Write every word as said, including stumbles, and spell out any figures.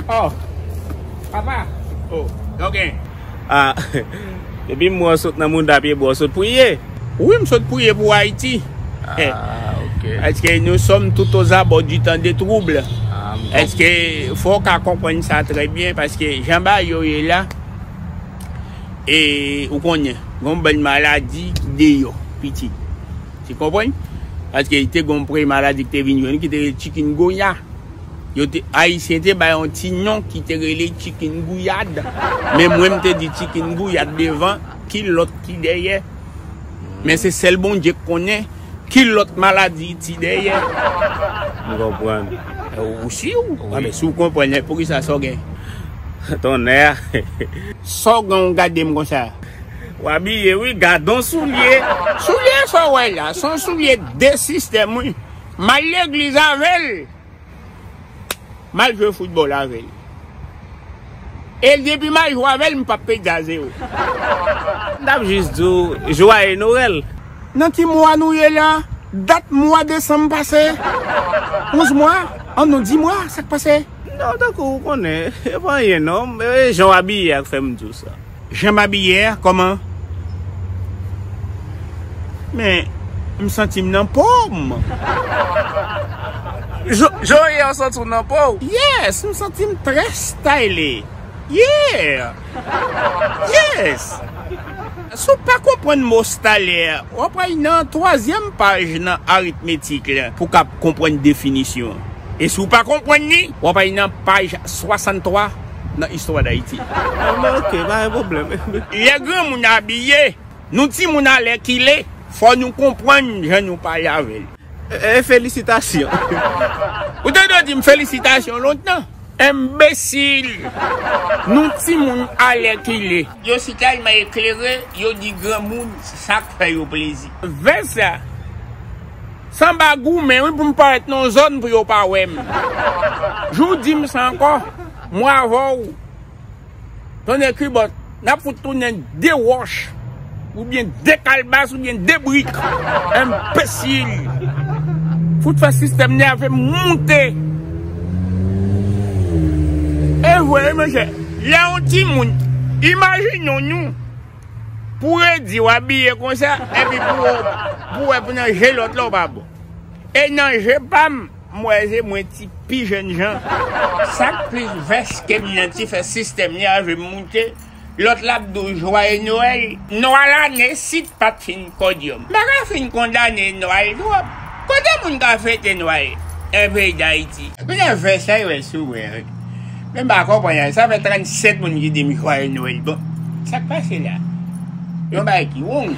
Oh, papa. Oh, ok. Ah, depi m wè w sot nan mouda pye bwa, w sot priye? Wi, m sot priye pou Ayiti. Ah, ok. Paske nous sommes tous aux abords du temps de trouble. Ah, m konprann. Èske fò w ka konprann sa trè byen, paske jan bagay yo ye la, e ou konnen, gon bann maladi ki deyò, pitit. Ti konprann? Paske te gon premye maladi ki te vin jwenn, ki te rele chikungunya. Yo te, Ayisyen te bay yon ti non ki te rele chikungunya. Men mwen, m te di chikungunya devan, kilòt ki dèyè. Men se sèl Bondye k konnen kilòt maladi ti dèyè. M konprann. Ou si w? Wi. Ah, men si w konprann, poukisa sa w gen? Tonnè. Sa w gen, w gade m konsa. W abiye, wi, gadon soulye. Soulye sa w wè la, se yon soulye de sistèm, wi. M al legliz avè l. M al jwe foutbòl avè l. E depi m al jwe avè l, m p ap pèdi a zewo. M t ap jis di w, jwaye Nwèl. Nan ki mwa nou ye la? Dat mwa desanm pase? Onz mwa? An non, dis mwa, sa k pase? Non, tankou ou konnen, e pa anyen non, e jan w abiye a k fè m di w sa. Jan m abiye a, kòman? Men, m santi m nan po m. Jan, jan w ye a, w santi w nan po w? Yes, m santi m trè style. Yeah! Yes! Si w pa konprann mo style, w ap al nan twazyèm paj nan aritmetik la pou w ka konprann definisyon an. E si w pa konprann li, w ap al nan paj swasanntwa nan istwa Dayiti. Ah, men ok, pa gen pwoblèm. Lè granmoun abiye, nou timoun alèkile, fò nou konprann jan nou pale avè l. E, e, felisitasyon. Ou te dwe di m felisitasyon lontan. Enbesil. Nou timoun alèkile. Yo si tèlman eklere, yo di granmoun sa k fè yo plezi. Vès la, sanba goumen, wi, pou m parèt nan zòn pou yo pa wè m. Jou di m sa ankò, mwen avè w. Tonnè kibòt, n ap fout tounen de wòch, oubyen de kalbas, oubyen de brik. Enbesil. Fout fè sistèm nève moute. E vre, wi, monchè, lè yon timoun, imajine w nou, pou redi w abiye konsa, epi pou, pou wè pou nan je lòt la, w pa bon. E nan je pa m, m wè se mwen ti pi jènjan. Sa k plis vès ke m nan ti fè sistèm li avè m moute. Lòt la ap di w jwaye Nwèl. Nwa lane sit pa t fin kòdyòm. M pa ka fin kondane Nwèl twòp. Kote moun ka fete Nwèl? Nan peyi Dayiti. Kounye a vès la, yo wè sou wè. Men m pa konprann, sa fè trannsèt moun ki di m jwaye Nwèl. Bon, sa k pase la? Yon bagay ki wrong.